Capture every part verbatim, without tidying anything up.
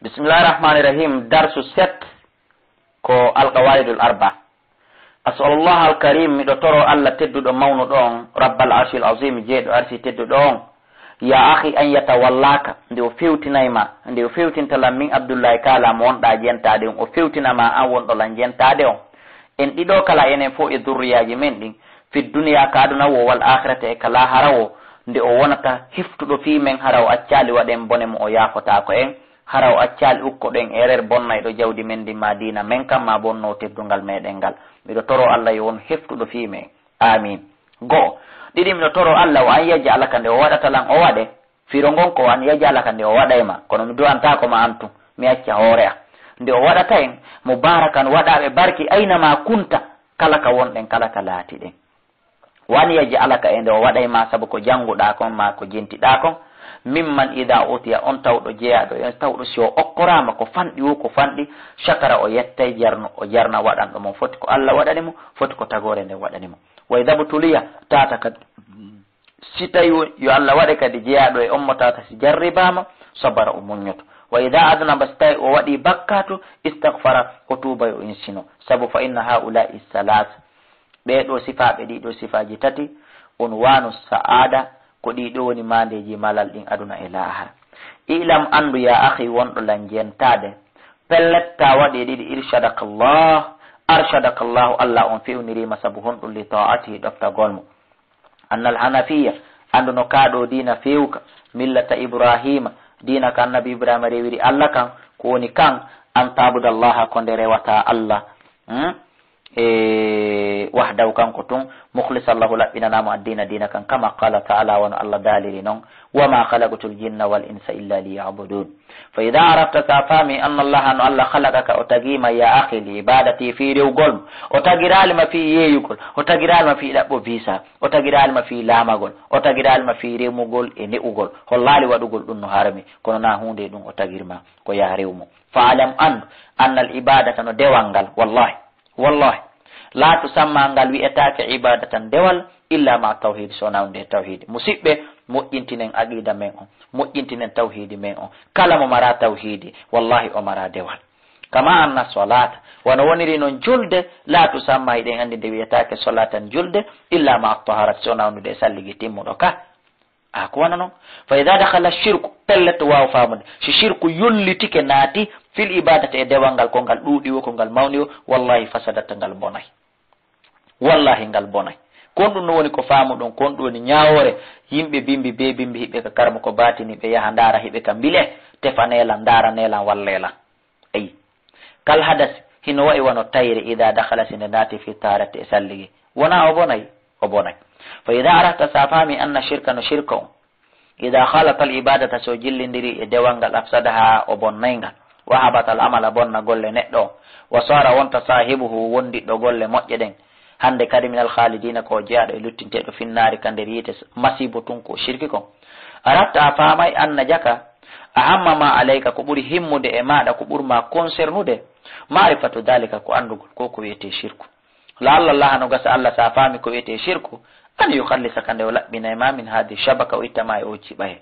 Bismillahi rahmani rahim. Darsu set ko Al-Qawaidul Arba. As'alullah al-Karim, miɗo toro Allah tedduɗo mawnuɗo on, Rabbal Arshil Azim, jeeɗo arsi tedduɗo on. Ya akhi, an yatawallaka, nde o fewtinay ma, nde o fewtinta lan min Abdullahi ka la mo wonɗa jentaade on, o fewtina ma an wonɗo lan jentaade on. En ɗiɗo kala enen fof e durriyaaji men ɗin, fi duniya ka aduna wo, wal akhirata e ka lahara wo, nde o wonata heftuɗo fii men, hara o accaali waɗen bone mo o yaafotaako en, hara o accaali ukkoɗen erer bonnayɗo jawdi men ndin ma diina men kan ma bonno teddungal meɗen ngal. Miɗo toro Allah yo won heftuɗo fii men. Amin. Go'o. Ɗiɗi, miɗo toro Allah wa an yaj'alaka nde o waɗata lan o waɗe. Firo ngon ko wa an yaj'alaka nde o waɗay ma. Kono mi du'antaako ma an tun. Mi acca hoore an. Nde o waɗata en mubarakan waɗaaɓe barki ayna ma kunta. Kala ka wonɗen, kala ka laatiɗen. Wa an yaj'alaka e nde o waɗay ma sabu ko jannguɗaa kon ma ko jentiɗaa kon. Mimman ida utiya on tawɗo jeyaaɗo en tawɗo si o okkoraama ko fanɗi wo ko fanɗi. Shakara o yettay jarno o jarna waɗanɗo mo foti ko Allah waɗani mo foti ko tagoore nden waɗani mo. Wa idha btuliya tata kadi si tawi yo Allah waɗe kadi jeyaaɗo e on mo tata si jarribaama sabara o muññoto. Wa idha adnaba si tawi o waɗi bakkatu istaghfara o tuubay o insino. Sabu fa inna haula'i salas. Ɓee ɗoo sifaaɓe ɗii ɗoo sifaaji tati, unwaanu sa'aada, ko ɗii ɗoo woni maandeeji malal ɗin aduna e laahara. I'lam, anndu, yaa akhi, wonɗo lan jentaade, pellet, taa waɗi e ɗiɗi, irshadakallah, arshadakallahu, Allah on fewniriima sabu honɗum? Li ta'atihi, ɗoftagol mo. Annal hanafiya, anndu no kaa ɗoo diina feewka, millata Ibrahima, diina ka annabi Ibrahima rewiri Allah kan, ko woni kan, an ta'budallaha, ko nde rewataa Allah. Hmm? E wahdahu kanko tun, mukhlisan lahu laɓɓinanamo addiina diina kan, kama qala ta'ala wano Allah daaliri non, wa ma khalaqtul jinna wal insa illa liya'budun. Fa idha arafta sa faami anna Allah no Allah khalaqaka o tagima ya akhi li ibadati fi rewgol mo, o tagirali ma fi yeeyugol, o tagirali ma fi ɗaɓɓo visa, o tagirali ma fi laamagol, o tagirali ma fi remugol e ne'ugol, hollali waɗugol ɗum no harmi, kono na hunde ɗum o tagirma ko ya rewmo. Fa'lam andu, anna al ibadata no dewal ngal, wallahi. Wallahi, laa tusamma ngal wi'etaake ibadatan dewal illa ma tawhid so nawde e tawhidi. Musiɓɓe, moƴƴintinen aqida men on, moƴƴintinen tawhidi men on. Kala mo mara tawhidi, wallahi o mara dewal. Kama anna solata, wano woniri non julde, laa tusamma hiɗen andi nde wi'etaake solatan julde, illa ma taharat so nawnude e salligi timmuɗo ka. A ko wona non? Fa idha dakhala shirku, pellet waaw faamude. Si shirku yollitike naati fil ibadati e dewal ngal, ko ngal ɗuuɗi wo, ko ngal mawni wo, wallahi fasadat ngal bonay. Wallahi ngal bonay. Kon ɗum no woni ko faamuɗon, kon ɗum woni ñaawoore. Yimɓe bimbi be bimbi hiɓe ka karmo ko baatini ɓe yaha ndaara hiɓe ka mbile, tefa neelan, ndaara neelan, walleelan. Ayi. Kal hadasi, hino wa'i wano tayre, ida dakhala, si nde naati, fi taharati, e salligi. Wona o bonay? O bonay. Fa ida arafta, sa faami, anna shirka, no shirka on, ida khalata al ibadata, so jillindiri e dewal ngal, afsadaha, o bonnay ngal. Wa habata al amala, bonna golle neɗɗo on. Wa sara, wonta sahibuhu, wondiɗɗo golle moƴƴe ɗen. Hande kadi minal khalidina, ko o jeyaaɗo e luttinteeɗo finnaari ka nder yiite masiibo tun ko shirki kon. Arafta, a faamay, anna jaka, ahamma ma alayka, ko ɓuri himmude e maaɗa, ko ɓurma concernude, ma'rifatu dhalika, ko anndugol ko ko wi'etee shirku. La'alla Allah, no gasa Allah sa faami ko wi'etee shirku, an yukhallisaka, nde o laɓɓinay ma, min hadi shabaka, o ittama e o jiɓaye.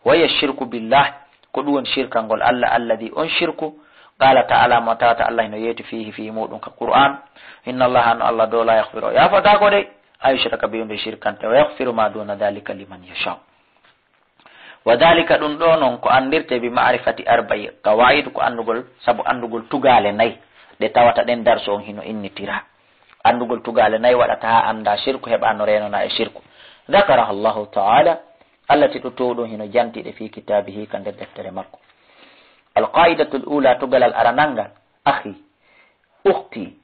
Wa hiya shirku billah, ko ɗum woni shirkangol Allah, alladhi, on shirku, qala ta'ala, mo tawata Allah hino yeeti fihi, fii muɗum ka Qur'an, inna Allah, no Allah do, la yaghfiru, o yaafataa ko de, an yushraka bihi, nde shirkante, wa yaghfiru ma duna dhalika liman yasha. Wa dhalika, ɗum ɗo non ko anndirte bi ma'rifati arba'i qawaid, ko anndugol, sabu anndugol tugaale nay, ɗe tawata ɗen darso on hino innitira. Anndugol tugaale nay waɗata haa annda shirku, heɓa no reenona e shirku. Dhakaraha Allahu ta'ala, Allah tiɗɗo towɗum hino janti ɗe fi kitabihi, ka nder deftere makko. Al qa'idatul ula, tugalal aranal ngal, akhi, ukhti,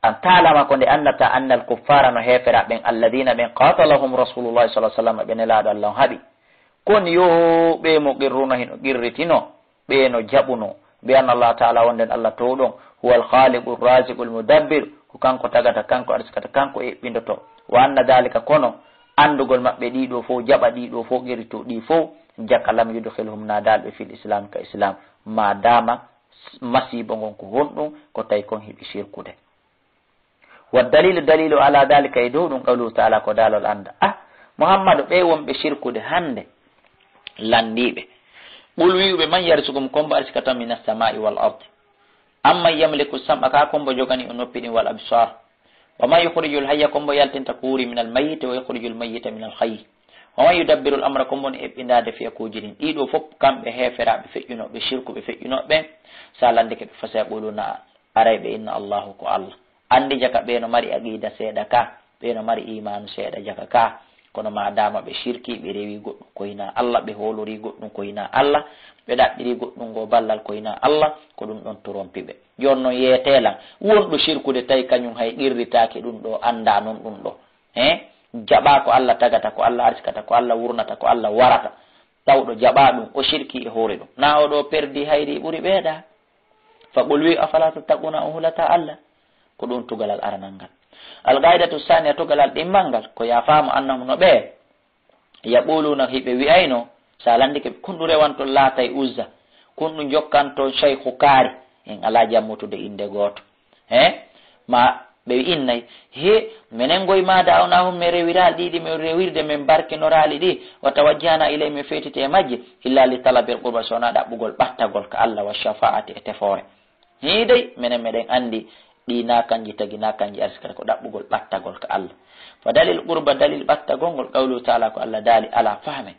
an ta'lama, ko nde anndata, anna al kuffara, no heefera ɓen, alladhina, ɓen, qatalahum Rasulullah sallallahu alaihi wasallam, ɓe Nelaaɗo Allah on haɓi. Kon yo ɓe mo qirruno hino qirritino, ɓe no jaɓuno, bi anna Allah ta'ala, wonde Allah towɗon, huwa al khaliqu ar raziqu al mudabbir, ko kanko tagata, kanko arsikata, kanko eɓɓindoto. Wa anna dhalika, kono anndugol maɓɓe ɗiɗo fow, jaɓa ɗiɗo fow, qirrito ɗi fow, jaka lam yudkhilhum, naadaali ɓe fil islam, ka islam, ma dama masiibo ngon ko honɗum, ko tawi kon hiɓe shirkude. Wa dalilu, dalilu ala dhalika, e dow ɗum, qawluhu ta'ala, ko daalol Allah. Ah, Muhammadu, ɓe wonɓe shirkude hande, lanndiiɓe, Qul, wi'u ɓe, man yarzuqukum, ko hombo arsikata min as-samaa'i wal ard? Amman yamliku sam'a, ka ko hombo jogani on noppi ɗin, wal absar. Wa man yukhrijul hayya, ko hombo yaltinta ko wuuri, minal mayyiti, wa yukhrijul mayyita minal hayyi. Wa man yudabbirul amra, ko hombo woni eɓɓindaade fiyakuuji ɗin. Ɗii ɗoo fof kamɓe heeferaaɓe feƴƴunooɓe, sirkuɓe feƴƴunooɓe, sa landike ɓe, fasayaquluna, aray ɓe inna Allahu ko Allah. Anndi jaka ɓe no mari aqiida seeɗa ka, ɓe no mari iimaanu seeɗa jaka ka. Kono ma dama ɓe sirki, ɓe rewi goɗɗum ko hinaa Allah, ɓe hoolori goɗɗum ko hinaa Allah, ɓe ɗaɓɓiri goɗɗum ngo ballal ko hinaa Allah, ko ɗum ɗon torompi ɓe. Jooni non yeetee lan, wonɗo sirkude tawi kañum hay qirritaake ɗum ɗo, anndaa non ɗum ɗo. He? Jaɓaa ko Allah tagata, ko Allah arsikata, ko Allah wurnata, ko Allah warata. Tawɗo jaɓaa ɗum, o sirki e hoore ɗum. Na o ɗo perdi hayri ɓuri ɓeeɗa. Faqul, wi, afala tattaquna, on hulataa Allah? Ko ɗum tugalal aranal ngal. Al qaidatu saniya, tugalal ɗimmal ngal, ko ya faamu annahum no ɓe yaquluna, hiɓe wi'ayno, sa landike ɓe, kun ɗum rewanto Laata e Uzza, kun ɗum jokkanto Shaykhu Kaari, en alaa jammutude innde gooto. He? Ma ɓe innay, he, menen goy ma da'awnahum, men rewiraali ɗi, ɗi men rewirde, men barkinoraali ɗi, wa tawajjahna ilayhim, men fewtiti e majji, illa li talabil qurba, so wonaa ɗaɓɓugol ɓattagol ka Allah, wa shafa'ati, e tefoore. Hii dey, menen meɗen anndi ɗi na kanji tagi, na kanji arsikata, ko ɗaɓɓugol ɓattagol ka Allah. Fa dalil qurba, dalil ɓattagol ngol, qawluhu ta'ala, ko Allah daali, ala fahme.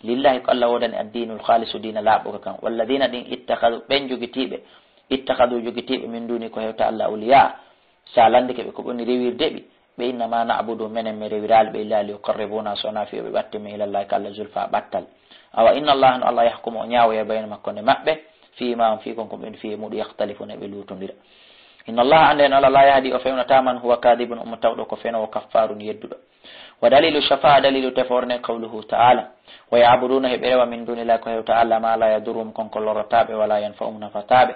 Lillahi, ko Allah woodani, ad-diinul khaalisu, diina laaɓuka kan. Walladina, ɗin, ittakhadu, ɓen jogitiiɓe, ittakhadu, jogitiiɓe, min duni, ko hewta Allah, awliya. Sa landike ɓe, ko ɓe woni rewirde ɓe, ɓe innama na'budu, menen mi rewiraali ɓe, illa li yuqarribuna, so wonaa fii yo ɓe ɓattin min ilallahi, ka Allah, zulfa, ɓattal. Awa inna Allah, no Allah, yahkumu, o ñaawoya, baynahum, hakkunde maɓɓe, fii ma hum fii, kon ko ɓen fii e muɗum, yakhtalifuna, ɓe luutondira. Inna Allah, annden Allah, la yahdi, o fewnataa, man huwa kadibun, omo tawɗo ko fenoowo, kaffarun, yedduɗo. Wa dalilu shafa'a, dalilu tefoore nden, qawluhu ta'ala, wa ya'buduna, hiɓe rewa, min dunillahi, ko hewta Allah, ma la yadurruhum, kon ko lorrataa ɓe, wala yanfa'uhum, nafataa ɓe.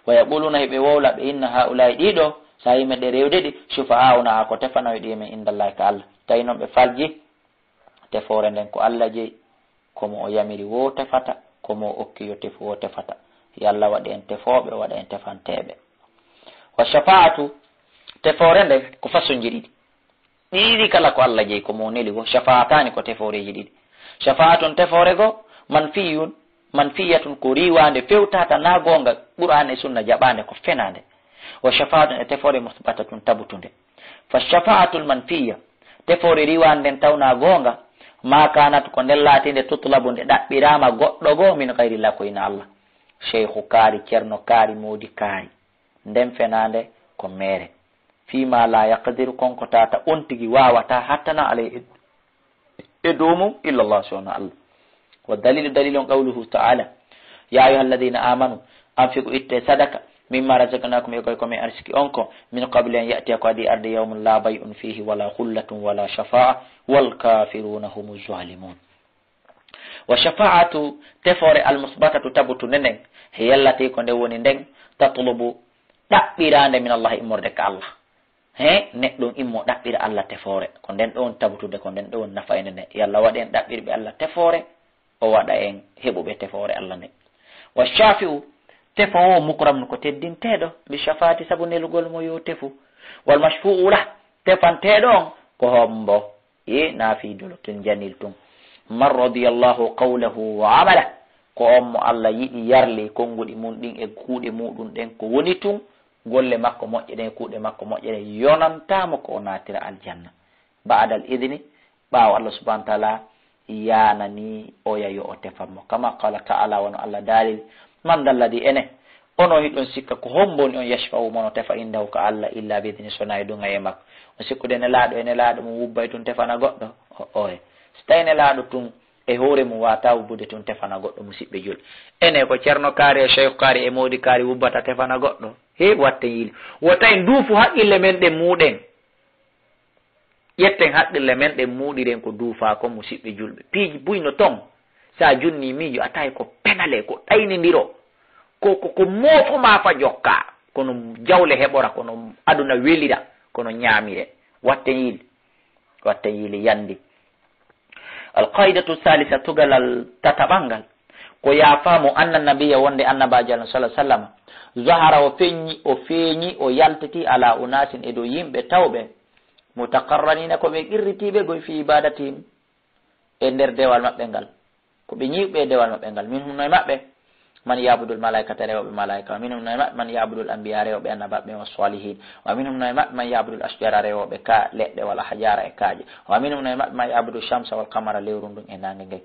Wa yaquluna, hiɓe wowla ɓe, inna ha'ula'i, ɗiɗo, sa yimɓe ɗe rewde ɗi, shufa'auna, ko tefanoyɗo men, indallahi, ka Allah. Tawi non ɓe falji tefoore nden ko Allah jeyi, ko mo o yamiri wo tefata, ko mo o okki yo tefu wo tefata. Yo Allah waɗu en tefooɓe, o waɗa en tefanteeɓe. Wa shafa'atu, tefoore nden ko façon ji ɗiɗi. Ɗiɗi kala ko Allah jeyi, ko mo neli wo. Shafa'atani, ko tefooreji ɗiɗi. Shafa'atun, tefoore go, manfiyun, manfiyatun, ko riiwaande, fewtataa, na goonga, Qur'aan e Sunna jaɓaande, ko fenaande. Wa shafa'atun, e tefoore, musbatatun, tabutunde. Fa shafa'atul manfiya, tefoore riiwaande nden tawnaa goonga, ma kanat, ko nden laatinde, tutlabu, nde ɗaɓɓiraama goɗɗo goo, min gayrillah, ko hinaa Allah. Sheykhu kaari, cerno kaari, moodi kaari. Nden fenaande ko meere. Fii ma la yaqdiru, kon ko tata on tigi waawataa, hattana, alay, e dow mum, illa Allah, so wonaa Allah. Wa dalilu, dalil on, qawluhu ta'ala, ya ayyuhalladhina amanu, anfiqu, itte sadaka, mimma razaqnakum, e koy ko min arsiki on ko, min qabli an ya'tiya, ko adii arde, yawmun la bay'un fihi wala khullatun wala shafa'a, wal kafiruna humu zalimun. Wa shafa'atu, tefoore, al musbatatu, tabutunde nden, he yallati ko nde woni nden, tatlubu, ɗaɓɓiraande, min Allah, immorde ka Allah. He, neɗɗo on immo ɗaɓɓira Allah tefoore. Ko nden ɗon tabutude, ko nden ɗon nafayde nde. Yo Allah waɗu en ɗaɓɓirɓe Allah tefoore, o waɗa en heɓuɓe tefoore Allah nde. Wa shafi'u, tefoowo, mukramun, ko teddinteeɗo, bi shafaati, sabu nelugol mo yo tefu. Wal mashfu'u lah, tefanteeɗo on ko hombo? E na fii dolokin janil tun. Man radiyallahu qawlahu wa amala, ko on mo Allah yiɗi, yarli konnguɗi mun ɗin e kuuɗe muɗum ɗen, ko woni tun, golle makko moƴƴe ɗen, kuuɗe makko moƴƴe ɗen, yonantaa mo ko o naatira aljanna. Ba'dal idni, ɓaawo Allah subhanahu wa ta'ala yanani oya yo o tefan mo. Kama qala ta'ala, wano Allah daaliri, man dalladi, ene, ono hiɗon sikka ko hombo woni on, yashfa'u, mo no tefa, indahu, ka Allah, illa bi idni, so na e duŋayee makko. On sikkude Nelaaɗo, e Nelaaɗo mo wubbay tun tefana goɗɗo? O, oye. So tawi Nelaaɗo tun e hoore mum waawataa wubbude tun tefana goɗɗo, musiɓɓe julɓe. Ene ko Ceerno Kaari e Sheykh Kaari e Moodi Kaari wubbata tefana goɗɗo? He, watten yiili. Wota en duufu haqqille men ɗen muuɗen. Ƴetten haqqille men ɗen muuɗiren ko duufaa kon, musiɓɓe julɓe. Piiji buy no ton. Sa junni miijo, a tawi ko penale, ko ɗaynindiro. Ko, ko, ko moofo ma fa jokka. Kono jawle heɓora, kono aduna welira, kono ñaamire. Watten yiili. Watten yiili yandi. Al qaidatu salisa, tugalal tataɓal ngal. Ko ya faamu anna nabiyya, wonde annabaajo Allah sallallahu alaihi wasallam, zahara, o feeñi, o feeñi, o yaltiti ala unasin, e dow yimɓe tawɓe, mutaqarranina, ko ɓe qirritiiɓe goy, fi ibadatihim, e nder dewal maɓɓe ngal. Ko ɓe ñiiɓɓe e dewal maɓɓe ngal. Minhum no e maɓɓe man ya'budul malaikata, rewɓe malaika. Wa minhum no e maɓɓe man ya'budul anbiya, rewɓe annabaɓe, wa salihin. Wa minhum no e maɓɓe man ya'budul ashjara, rewɓe ka leɗɗe wala hajara e kaaƴe. Wa minhum no e maɓɓe man ya'budu shamsa wal qamara, lewru ndun e nange ngen.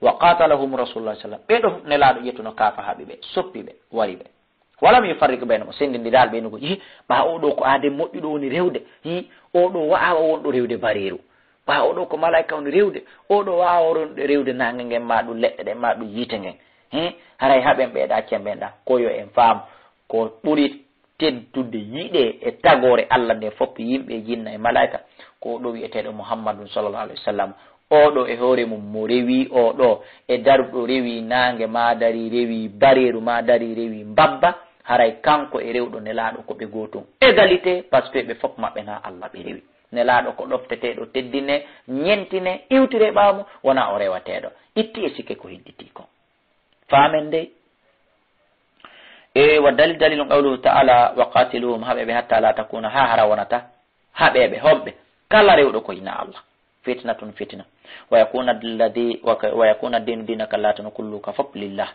Wa qatalahum rasulullah sallam. Ɓe ɗo nelaaɗo ƴettuno kaafa haɓi ɓe, soppi ɓe, wari ɓe. Walam yufarriq baynahum, o senndindiral ɓe no ko, yi, ɓa oɗo ko aaden moƴƴuɗo woni rewde, yi, oɗo wa'awa wonɗo rewde bareeru, ɓa oɗo ko malaika woni rewde, oɗo wa'awa wonɗo rewde nange ngen, ma ɗum leɗɗe ɗen, ma ɗum yiite ngen. He, haray haɓen ɓe ɗa cemben ɗa, ko yo en faam, ko ɓuri teddude yiɗe e tagoore Allah nde fof, yimɓe e jinna e malaika, ko oɗo wi'eteeɗo Muhammadun sallallahu alaihi wasallam. Oɗo e hoore mum mo rewi oɗo, e daruɗo rewi naange, ma dari rewi bareeru, ma dari rewi mbabba, haray kanko e rewɗo nelaaɗo ko ɓe gootum. Égalité, parce que ɓe fof maɓɓe na Allah ɓe rewi. Nelaaɗo ko ɗofteteeɗo, teddine, ñentine, iwtire ɓaawo mum, wona o rewateeɗo. Itti e sikke ko hedditii kon. Faamen dey. E wa dalil, dalil qawluhu ta'ala, "Wa qatiluhum", haɓe ɓe, "hatta la takuna", ha hara wonata haɓeɓe, homɓe, kala rewɗo ko ina Allah. Fitnatun, fitna. "Wa yakuna alladhi, wa ka-, wa yakuna dinu dina kallatun kullu ka fop lillah."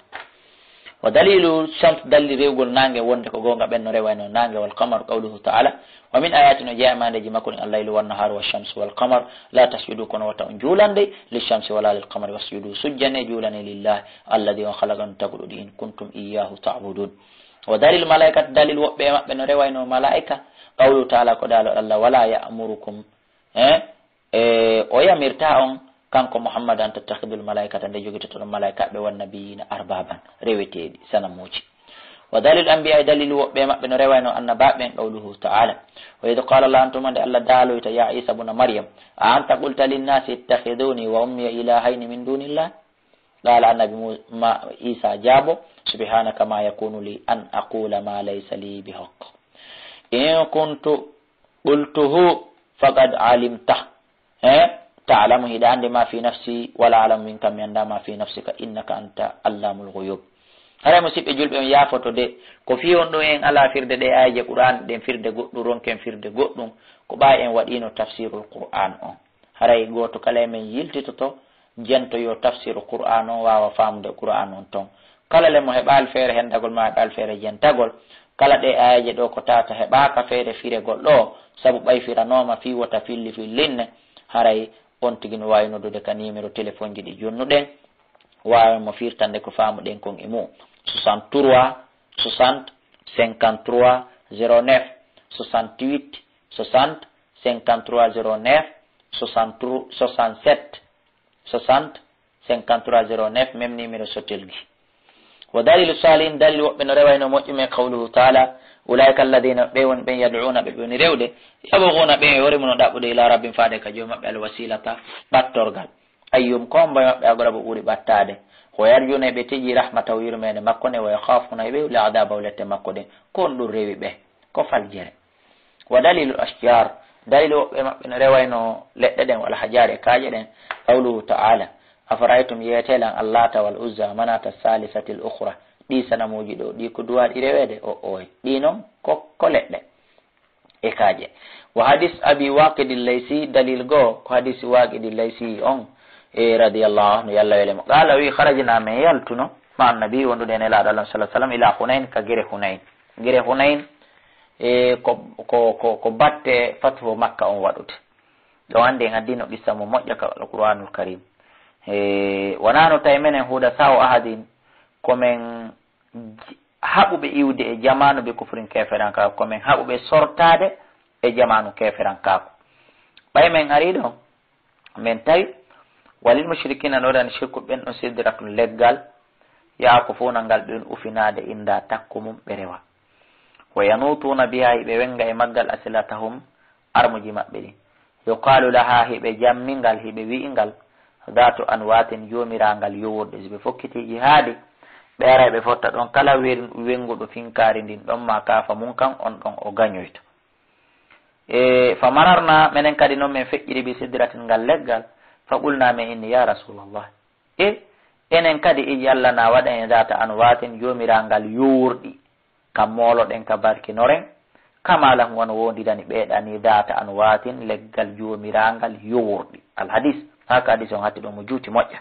Wa dalilu shams, dalil rewgol nange wonde ko gonga ɓen no rewayno nange, wal qamar, qawluhu ta'ala, "Wa min ayati", no jeeya mandeji makko ɗin, "al-laylu wan-naharu wash-shamsu wal-qamar, la tasjudu", kono wata on juulande, "lish-shamsi wala lil-qamari wasjudu", sujjane, juulane, "lillahi", alladhi, on khalaqa, on taguɗo ɗi, "in kuntum iyyahu ta'budun". Wa dalil malaikat, dalil woɓɓe e maɓɓe no rewayno malaika, qawlu ta'ala, ko dalo Allah, "Wala ya'murukum", eh, e o yamirta on, kanko Muhammad, "an tattakhidul malaikata", nde jogitotoɗon malaikaaɓe, "wan nabiyina arbaban", reweteeɗi, sanamuuji. Wa dalil anbiya, e dalil woɓɓe maɓɓe no rewayno annabaaɓe ɓen, qawluhu ta'ala, "Wa idh qala Allah", on tuma nde Allah daaloyta, "Ya Isa buna Maryam, a anta qulta linnasi ittakhiduni wa ummiya ilahayni min dunillah?" Qala annabi Mu-, ma, Isa jaabo, "Subhanaka ma yakunu li an aqula ma laysa li bihaqq. In kuntu qultuhu faqad alimtah." He? "Ta'lamu", hiɗa andi, "ma fi nafsi, wala a'lamu minka", mi anda, "ma fi nafsika, innaka anta allamul ghuyub." Haray, musiɓɓe julɓe, on yaafoto de, ko fii on ɗo en ala firde ɗe aayeje Qur'an ɗen, firde goɗɗum, ronken firde goɗɗum, ko ɓay en waɗino tafsirul Qur'an on. Haray gooto kala e men yiltitoto, jento yo tafsiru Qur'an on waawa faamude Qur'an on ton. Kala le mo heɓaali feere hendagol ma heɓaali feere jentagol, kala ɗe aayeje ɗo ko tawata heɓaaka feere firegol ɗo, sabu ɓay firanooma fii wota filli fillinne, haray on tigi no waawi noddude ka numéro téléphone ji ɗi jonnuɗen, waawen mo firtande ko faamuɗen kon e mum. Soixante-trois, soixante, cinquante-trois, zéro neuf, soixante-huit, soixante, cinquante-trois, zéro neuf, soixante-trois, soixante-sept, soixante, cinquante-trois, zéro neuf, même numéro Sotel gi. Wa dalilu salihin, dalil woɓɓe no rewayno moƴƴu men, qawluhu ta'ala, "Ulaika alladhina", ɓe woni ɓen, "yad'una", ɓe woni rewde, "yabghuna", ɓe e hoore mum no ɗaɓɓude, "ila rabbihim", faade ka Joomi maɓɓe, "al-wasilata", ɓattorgal. "Ayyuhum", ko hombo e maɓɓe, "aqrabu", ɓuri ɓattaade. "Wa yarjuna", ɓe tiji, "rahmatahu", yurmeende makko nde, "wa yakhafuna", ɓe wuli, "adhabahu", lette makko ɗen. Ko honɗum rewi ɓe? Ko faljere. Wa dalilul ashjar, dalil woɓɓe maɓɓe no rewayno leɗɗe ɗen, wal ahjar, e kaaƴe ɗen, qawluhu ta'ala, "Afara'aytum", yeetelan, "Allata wal Uzza, Manata salisatil ukhra", ɗi sanamuuji ɗo, ɗi ko duwaaɗi reweede? O oy, ɗi non ko, ko leɗɗe e kaaƴe. Wa hadis Abi Waqidil Laysi, dalil goo ko hadis Waqidil Laysi on, e radiyallahu anhu, Yalla wele mo. Qala, o wi, "Kharajna", men yaltuno, "ma annabi", wondude e Nelaaɗo Allah sallallahu alaihi wasallam, "ila Hunayn", ka gere Hunayn. Gere Hunayn, e ko, ko, ko, ko batte Fathu Makka on waɗude. Ɗo hannde en addino qissa mo moƴƴa ka Alqur'anul Karim. E, wonano tawi menen huda sawo ahadin, ko men j-, haɓuɓe iwde e jamaanu ɓe kufrin keferankaaku, ko men haɓuɓe sortaade e jamaanu keferankaaku. Ɓay men ari ɗo, men tawi, walil mushrikina, no waɗani shirku ɓen ɗon, sidratun, leggal, yaakufuuna, ngal ɓe woni ufinaade, inda, takku mum, ɓe rewa. Wa yanutuuna biha, hiɓe wenga e maggal, asilatahum, armuji maɓɓe ɗin. Yuqalu laha, hiɓe jammi ngal, hiɓe wi'i ngal, dhatu anwatin, joomirangal yowurɗe. Si ɓe fokkiti jihaadi, ɓe ara ɓe fotta ɗon, kala wen-, wenguɗo finkaari ndin ɗon, ma kaafa mun kan, on ɗon o gañoyto. E, fa mararna, menen kadi non men feƴƴiri, bi sidratin, ngal leggal, fa qulna, men inni, ya Rasulallah, e, enen kadi, ij'al lana, waɗen en, dhata anwatin, joomirangal yowurɗi, ka mooloɗen, ka barkinoren, kama lahum, wano wondirani ɓe ɗani, dhata anwatin, leggal joomirangal yowurɗi. Al hadis, haka hadis on hatti ɗo mo juuti moƴƴa.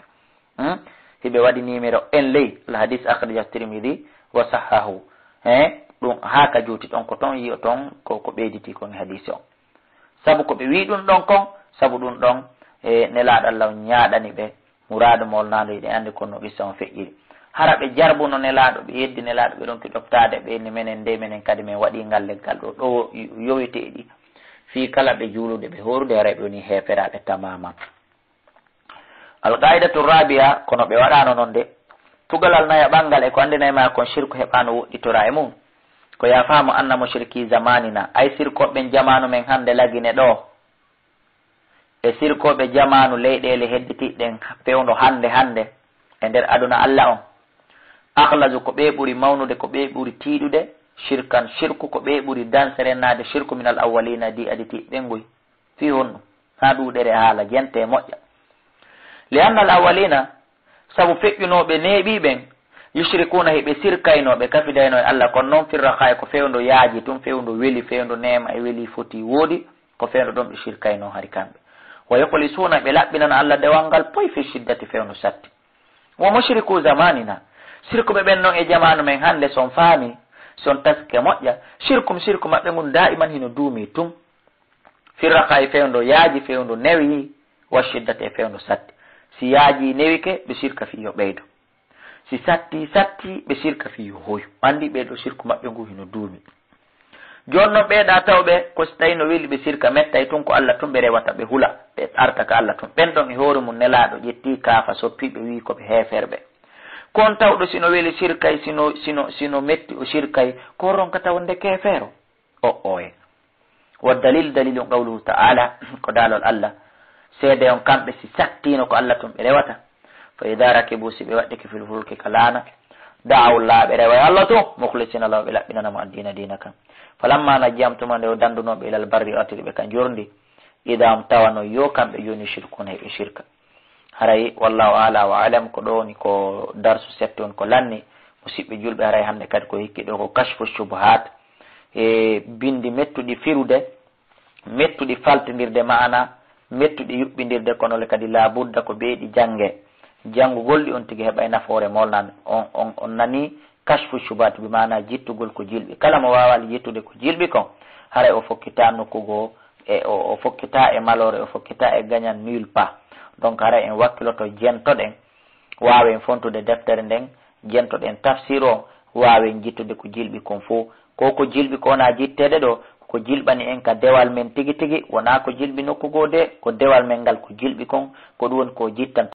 Hmm? Hiɓe waɗi numéro en ley, al hadis akhrajahu Tirmidhi wa sahhahu. He, ɗum haa ka juuti ɗon ko ton yi'oton ko, ko ɓeyditi kon e hadisi on. Sabu ko ɓe wi'i ɗum ɗon kon, sabu ɗum ɗon, e, Nelaaɗo Allah on ñaaɗani ɓe muraadu molnaandu, hiɗen anndi kono no qissa on feƴƴiri. Hara ɓe jarbuno Nelaaɗo, ɓe yeddi Nelaaɗo, ɓe ronki ɗoftaade ɓe, ni menen de, menen kadi men waɗi ngal leggal ɗo, ɗo yoweteeɗi. Fii kala ɓe juulude, ɓe hoorude, haray ɓe woni heeferaaɓe tamaman. Al-qaidatu rabi'a, kono ɓe waɗaano non de. Tugalal nayaɓal ngal e ko anndinay ma kon, shirku heɓaano woɗɗitoraa e mum. Ko ya faamu anna mushriki zamanina, ay sirkooɓe ɓen jamaanu men hannde lagine ɗoo, e sirkooɓe jamaanu leyɗeele hedditiiɗe ɗen fewndo hannde hannde e nder aduna Alla on. Akhlasu, ko ɓe ɓuri mawnude, ko ɓe ɓuri tiiɗude, shirkan, shirku, ko ɓe ɓuri danserenaade shirku min al awwalina, di aditiiɓe ɓen nguy. Fii honɗum? Haa ɗuuɗere haala, jente e moƴƴa. Li anna al awwalina, sabu feƴƴunooɓe neeɓii ɓen, yushrikuuna, hiɓe sirkaynoo, ɓe kafidaynoo e Alla, kono non firraqa e ko fewndo yaaji tun, fewndo weli, fewndo neema e weli foti woodi, ko fewndo ɗon ɓe sirkaynoo hari kamɓe. Wa yukhlisuuna, ɓe laɓɓinana Alla dewal ngal poy fi shiddati, fewndo satti. Wa mushriku zamanina, sirkuɓe ɓen non e jamaanu men hannde, si on faami, si on taskike moƴƴa, shirkum, sirku maɓɓe ngun daa'iman hino duumi tun. Firraqa e fewndo yaaji, fewndo newi, wa shiddati e fewndo satti. Si yaaji newike, ɓe sirka fii yo ɓeydo. Si satti, satti, ɓe sirka fii yo hoyu. Anndi ɓee ɗoo sirku maɓɓe ngu hino duumi. Jooni non ɓee ɗaa tawɓe, ko si tawi no weli ɓe sirka mettay tun, ko Alla tun ɓe rewata, ɓe hula, ɓe arta ka Alla tun. Ɓen ɗon e hoore mum Nelaaɗo ƴetti kaafa, soppi ɓe, wi'i ko ɓe heeferɓe. Ko on tawɗo si no weli sirkay, si no, si no, si no metti o sirkay, ko on ronkata wonde keefeero? O, oye. Wa dalil, dalil on qawluhu ta'ala, ko daalol Alla. Seede on kamɓe si sattiino ko Alla tun ɓe rewata. Fa idha rakibu, si ɓe waɗɗike fil fulki ka laana, da'awu Llaha, ɓe rewa e Alla tun, mukhlisina lahu, ɓe laɓɓinana mo addiina diina kan. Falamma najjahum, tuma nde o dandunoo ɓe ilal barri, o artiri ɓe ka njorndi, idha hum, tawa no yo kamɓe jooni yushrikuna, hiɓe shirka. Haray, wallahu a'la wa a'lam, ko ɗo woni ko darsu setto on ko lanni. Musiɓɓe julɓe, haray hannde kadi ko hikki ɗo ko kashfu shubuhat, e bindi mettuɗi firude, mettuɗi faltindirde ma'ana, mettuɗi yuɓɓindirde, kono le kadi laabudda ko beeɗi jannge. Janngugol ɗi on tigi heɓay nafoore molnan. On, on, on nani kashfu shubuhat, bi maana jittugol ko jilɓi. Kala mo waawaali jittude ko jilɓi kon, haray o fokkita nokku goo, e o, o fokkita e maloore, o fokkita e gagnant nul pas. Donc, haray en wakkiloto, jentoɗen, waawen fontude deftere nden, jentoɗen tafsir o, waawen jittude ko jilɓi kon fow. Ko ko jilɓi ko wona jitteede ɗo, ko jilɓani en ka dewal men tigi tigi, wona ko jilɓi nokku goo de, ko dewal men ngal ko jilɓi kon, ko ɗum woni ko jittan